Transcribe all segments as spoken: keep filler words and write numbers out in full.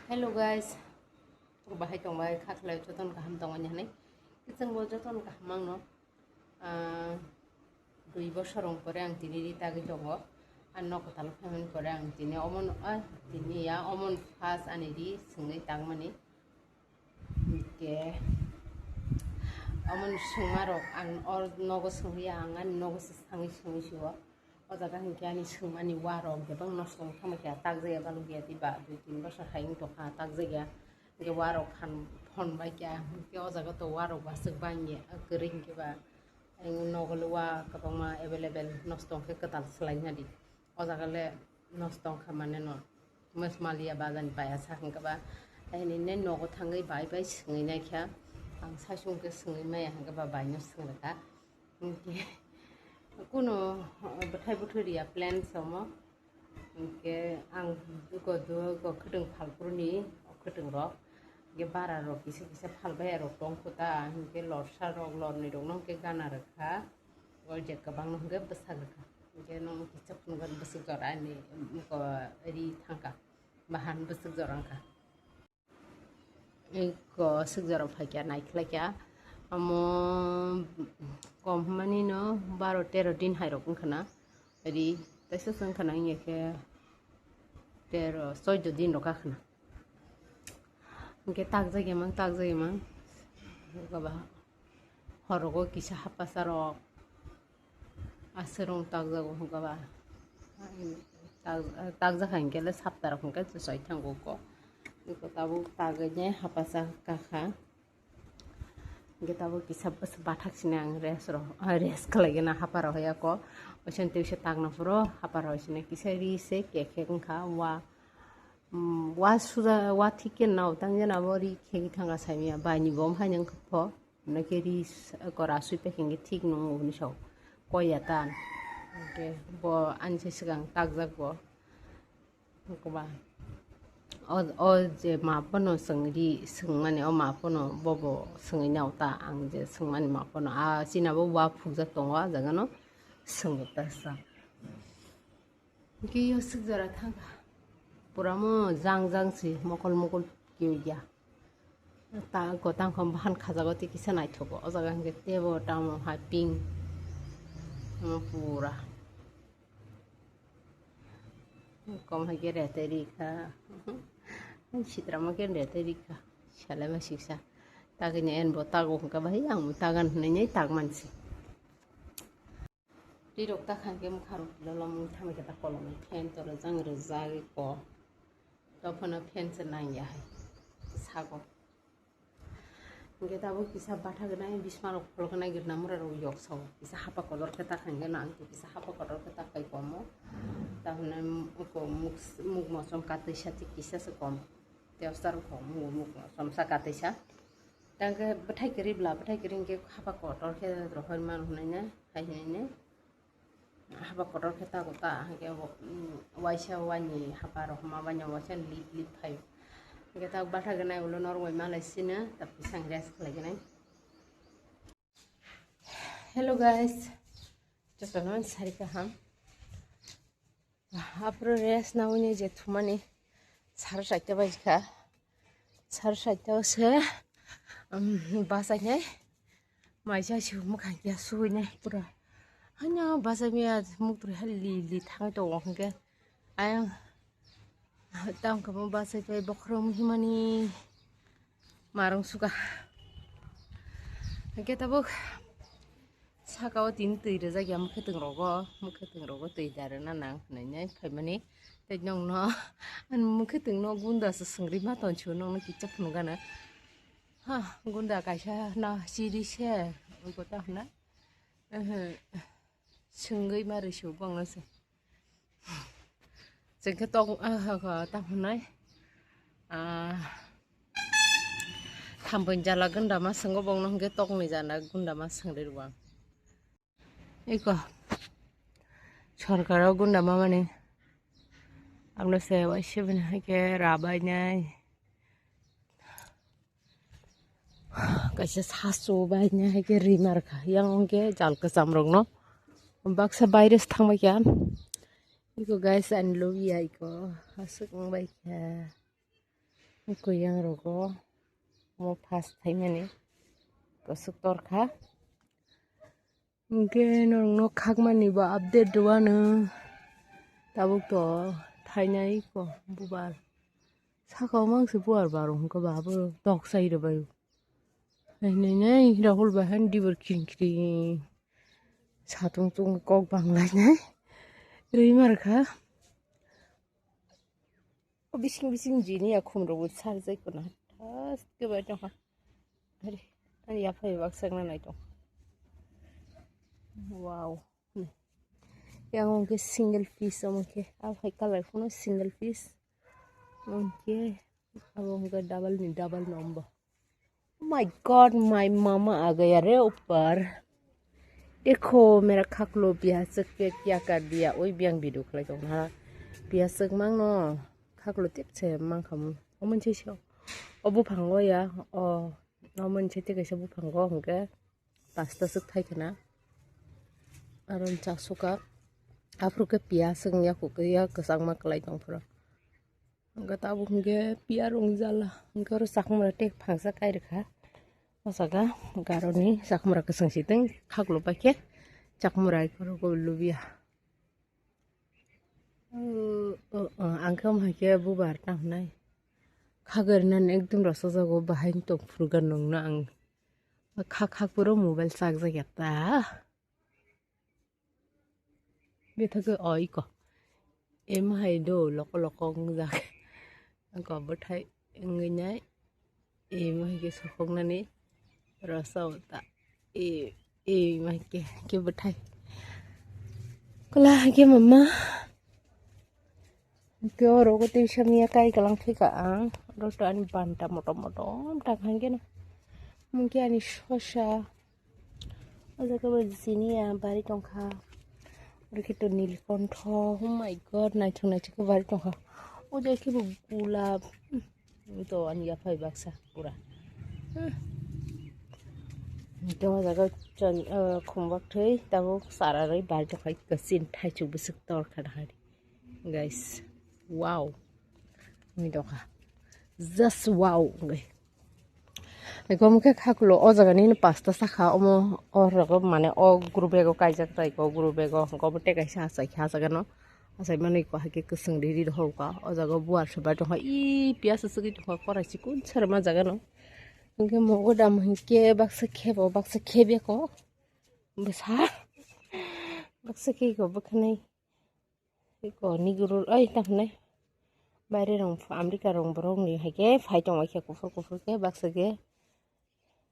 Hello guys, bahai tongbai kha khlai jotono kaham tongmani hinwi. Kiching bo jotono kaham mangno. Ah, dui bosor rong pore ang tini ri tagwi tongo. Ang nok kwtal phaimani pore ang tini omono, ah, tini ya omon first ani ri swngwi tangmani. Hingke omono swngmarok ang or nogo swngya, ang ani nogo se sangwi swngwi sio. O jaga hingke ani swngmani warok bebak nosto wng tongma khe, takjak ya balok ya, tei ba dui tin bosor hai wng tongkha takjak ya. Hingke warok phan phon bai kha, hingke o jaga to warok bwswk bangya kwrwi hingke ba, ang nogo le wa kwbangma available nosto wngkhe kwtal swlaina di. O jaga le nosto wngkha mane no. Mas maliya bazani paya sa hingke ba, aini ne nogo thangwi bai bai swngwi naikha. Ang saichung khe swngwi maya hingke ba bai no swngkha. Hingke kuno bwthai bwthai riya plan somo. Hingke ang go do go khwtwng phalpuruni khwtwng rok. Hingke bara rok kisa kisa phalbai rok tong kho ta. Hingke lorsa rok lorni rok no hingke gana rwkha. O je kwbang no hingke bwsak rwkha. Hingke no kisa phunukgwi bwswk jora ni muko ri thangkha. Bahan bwswk jora wngkha. Eko swk jora phaikha, naikhlaikha. Amo kom hwnmani no baro tero din hai rok wngkha na. Ri, teisa se wngkha na, wngya khe tero, choido din rok wngkha na. Hingke takjak ya mang, takjak ya mang. Baba, horogo kisa hapasa rok. Aswrwng takjago hwnkha ba. Tak-, takjak hai hwnkhe le sapta rok hwnkhe chwsai thango ko. Eko tabuk tagwi ne hapasa kakha. Hwnkhe tabuk kisa bwswk bathak sini ang rest rok, ah, rest khlai gana hapa rok ya ko. Oisan tei se takna phuru hapa rok sini kisa ri se kek kek wngkha wa, mm, wa suja wa thik khe nao tang jana bo ri khegwi thangkha saimanya bai ni bo wngkha nang khe pho. Hwnwi khe ri s-, kora sui pai khe thik nung hwnwi sao. Koi ya ta. Hwnkhe bo ani se swkang takjak bo. Hwnkhe ba o, o je ma phano swng ri, swngmani o ma phano bobo swngwi nao ta. Ang je swngmani ma phano. A chini bo wa phukjak tongo, a jaga no swngwi ta sa. Hwnkhe yo swk jora thangkha. Pura mo jang jang se mokol mokol kiui ya. Ta gotang khom bahan khajago tei kisa naithogo. O jaga hwnkhe tebo tamo hai pink. Omo pura. Kom hai khe rete rikha. Sitra mo khe rete rikha. Sale ma siksa. Tagini en bo tago hwnkha bahai ang tagan hwnwi nai tagmansi. Twi rok ta khan khe mokha rok lolom wng thangwi khe ta kolom fan to rwjak rwjagwi ko. To phano fan se nang ya hai sago. Hingke tabuk kisa bathak gwnai bisma rok pholok gwnai gwnam mura rok yok sao. Kisa hapa kotor khe ta khan khe no ang kisa hapa kotor khe ta kai komo. Ta hwnwi muk, muk mosom katwi sa kisa se kom. Te ostar kom muk mosom sa katwi sa. Tang khe bwthai kwrwi bla, bwthai kwrwi hwnkhe hapa kotor khe rohor man hwnwi ne, hai hwnwi ne. Haba kotor khe tago ta, hwnkhe bo, mm, waisa waini haba rok ma baino waisa lip lip phaio. Hwnkhe ta batha gwnai ulo norok bai malai sino, ta pisang rest khlai gwnai. Hello guys, jotono sari kaham. Aphuru rest naui je thumani sar saita bai kha. Sar saita se, um, bachai nai. Maisa si mokha khe suinai pura. Hanya bachai mia muktri hali li thang to hwnkhe. Ayang tam kamo bachai pai bokhorok himani marung suka. Hwnkhe tabuk saka o tini twi rijak ya mwkhwtwng rogo, mwkhwtwng rogo twi darwna nang hwnwi nai phaimani. Tei nokno ani mwkhwtwng no gunda se swngri ma tongsigo, nokno kicha phunukgana. Ha, gunda kaisa na chiri se, gota hwna. Ehe, swngwi ma rwsio bongno se. Chwng khe tok, ah, ha, ha, tamo hwnwi, ah, thamboini jala gunda ma swngo bongno hwnkhe tokni jala gunda ma swngri rwo ang. Eko sorkar o gunda ma mani abno se waisa bini hai khe rabai nai. Kaisa sasu bai ni hai khe ri mar kha. Yang hwnkhe jal kwcham rok no baksa baire se thang bai kha. Iko guys, ani lobi ya iko aswk wng bai kha. Kwyangrogo omo first thaimani kwswk torkha. Hwnkhe norokno khakmani bo update rwano. Tabuk to thainai ko bubar. Saka o mangse bubar baro hwnkhe ba abo tok sai rwbaio. Nai, nai, nai, Rahul bai han dibor kring kring. Satung tung kok bang lai nai. Rwi mar kha. O bising bising jini ya khum rok bo sarjai kono. Thas ke bai tong ha. Are, ani ya phai bak sak na nai tong. Wow. Yang hwnkhe single piece omo khe. Abo hai colour phano single piece. Hwnkhe abo hwnkhe double ni double no ombo. Oh my God, my mama आ गया रे ऊपर। देखो मेरा khaklo biyaswk ke kya kar diya, oi biyang video khlai tong ha. Biyaswk mangno khaklo tip se mang khamu. Omo se so. O buphango ya, o, omo se te kaisa buphango hwnkhe pasta swk thai khna. Aro cha suka. Aphuru ke piyaswk ya kuk ya kwchangma khlai tong phuru. Hwnkhe tabuk hwnkhe piya rung jala. Hwnkhe oro chakmura tei phangsa kai rwkha. O jaga garoni chakmura kwchwng si tei khaklo paikhe chakmura ikhoro go lubiya. O, o, o, ang khe omo hai khe bubar tang hwnai. Khagari nani ekdum rwchajak o bahai tong phuru gana nungno ang. Khak khak puro mobile chakjak ya ta. Bethake o iko. Emo hai do loko loko wngjak. Iko bwthai wngwi nai. Emo hai khe sokoknani rasa o ta. E, emo hai khe, khe bwthai. Kwla hai khe mama. Hwnkhe oro tei samya kai kalang thwika ang. Oro to ani banta motom motom tak hwnkhe no. Hwnkhe ani sosa. O jaga bo jini ya bari tongkha. Oro khe to nilkontho. Oh my God, naithok naithok khe bari tongkha. O jaga khe bo gulab. Hmm, to ani yaphai baksa pura. Hmm. To o jaga chon, eh, khum bakthwi tabuk chara rwi bari tongkha. Kwchwng thaichuk bwswk torkha da hai. Guys, wow. Wngwi tongkha. Just wow wngwi. Eko mokhe khakulo o jaga nini pasta sakha omo o rogo mane o guru bego kaijak tai ko guru bego hwnkhe obo tei kaisa achai kha ah jaga no. Achai manwi ko hai khe kwchwng riri rohor kha o jaga buar se bai tongkha ii piyasa chwgwi tongkha korai chikon sara ma jaga no. Hwnkhe mogo dam hinkhe baksa khebo baksa khebya ko bwsa baksa khe ko bwkhanai. Iko niguru oi ta hwnai. Baire rong America rong borok ni hai khe phai tong khe kuphur kuphur khe baksa khe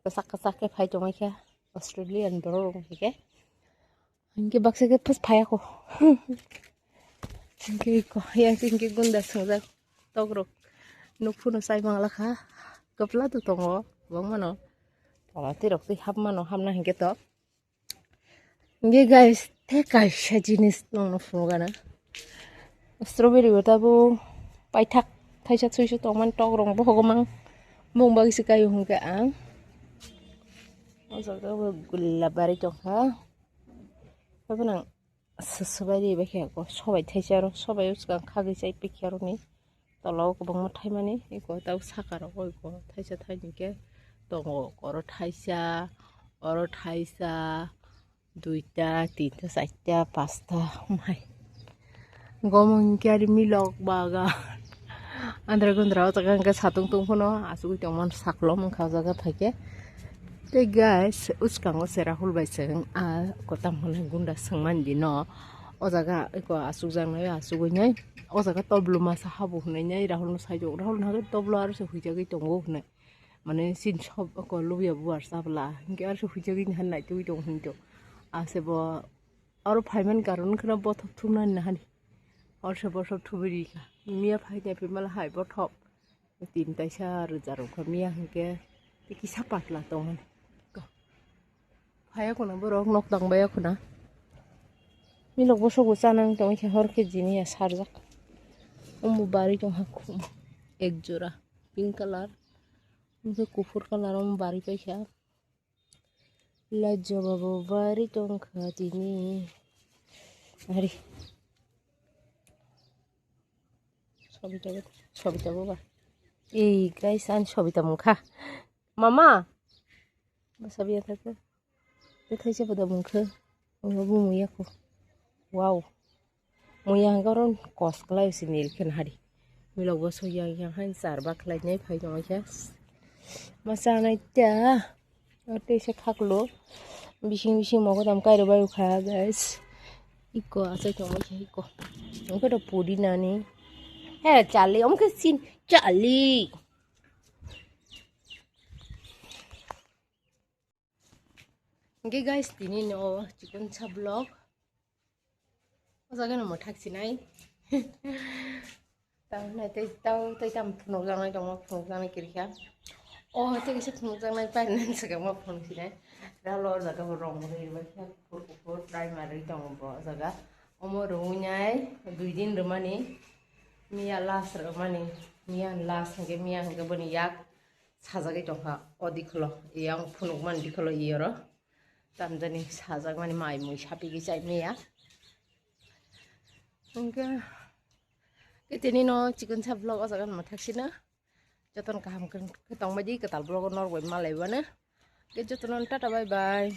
kwchak kwchak khe phai tong khe Australian borok rong hai khe. Hinkhe baksa khe phus phai ako. Hinkhe iko ya hinkhe gunda swngjak tok rok nuk phunu chai mangla kha. Kwpla to tongo bangmano. Tola twi rok twi hap mano hamna hinkhe to. Hwnkhe guys, tei kaisa jinis nongno phunukgana. Strawberry bo tabuk paithak thaisa thuisu tongmani tok rok bohogo mang. Bong bagwi se kaio hwnkhe ang. O jaga bo gulla bari tongkha. Abono ang swswbai ri baikha sobai thaisa aro sobai o swkang khagwi chai paikha aroni. Tola o kwbangma thaimani eko tei saka rogo eko thaisa thaini khe tongo oro thaisa oro thaisa duita tinta charta pasta mai gomon khe ari milok bagan andra gundra o jaga hwnkhe satung tungphano asugwi tongmani saklo wngkha o jaga phaikhe tei guys uskango se Rahul bai se wng a kotam hwnwi gunda swngmani dino o jaga eko asukjaknai asugwi nai. O jaga toblo masa habo hwnwi nai Rahulno saijak, Rahulno hwnkhe toblo aro se huijagwi tongo hwnwi. Mane sin sob oko lubya bubar chabla hinkhe aro se huijagwi nahan naitugwi tongo hinwi tongo. Ase bo aro phaimani karon kheno bothop thumnani nahani. Aro se bothop thubui rikha. Miya phaikhe phaimala hai bothop. Tin taisa rwja rwkha miya hinkhe tei kisa patla tongmani. Phaiya khuna borok nok tang baiya khuna. Milok bosok bo chanang tongwi khe hor khe jini ya sarjak. Omo bari tongkha khum ek jora pink colour. Omo khe kuphur colour omo bari paikha. Lajababo bari tongkha tini. Ari. Sobitabo, sobitabo ba. Ei guys, ani sobi tamo wngkha. Mama. Basa biya thaka. Tei thaisa pada mungkha. Omo bo muya ko. Wow. Muya hangka ron kos klai si nil khen hari. Milok bo so yang yang han sar ba khlai nai phai tong kha. Ma chanai ta. Tei se khaklo. Bising bising mogo dam kai ro bai kha guys. Iko asai tong kha iko. Ongko to pudi nani. He chali, ongko sin chali. Hingke guys, tini no chikon sa vlog. O jaga no mwthak sinai. Tamo nai tei tamo tei tamo phunukjaknai tongo, phunukjaknai kirikha. O tei kisa phunukjaknai pai nang saka ma phunuk sinai. Ralo o jaga bo rong rwi rwbaikha, kuphur kuphur primer rwi tongo bo o jaga. Omo rwui nai dui din rwmani, miya last rwmani, miya last hingke miya hingke boni yak sajagwi tongkha o dikholo, yang phunukmani dikholo iyoro. Tamjani sajakmani mai mui sapigwi chai maya. Hingke, ke tini no chikon sa vlog o jaga no mwthak sino. Jotono kaham khe tongbaidi kwtal vlog o norok bai malai bana. Ke jotono tata bye bye.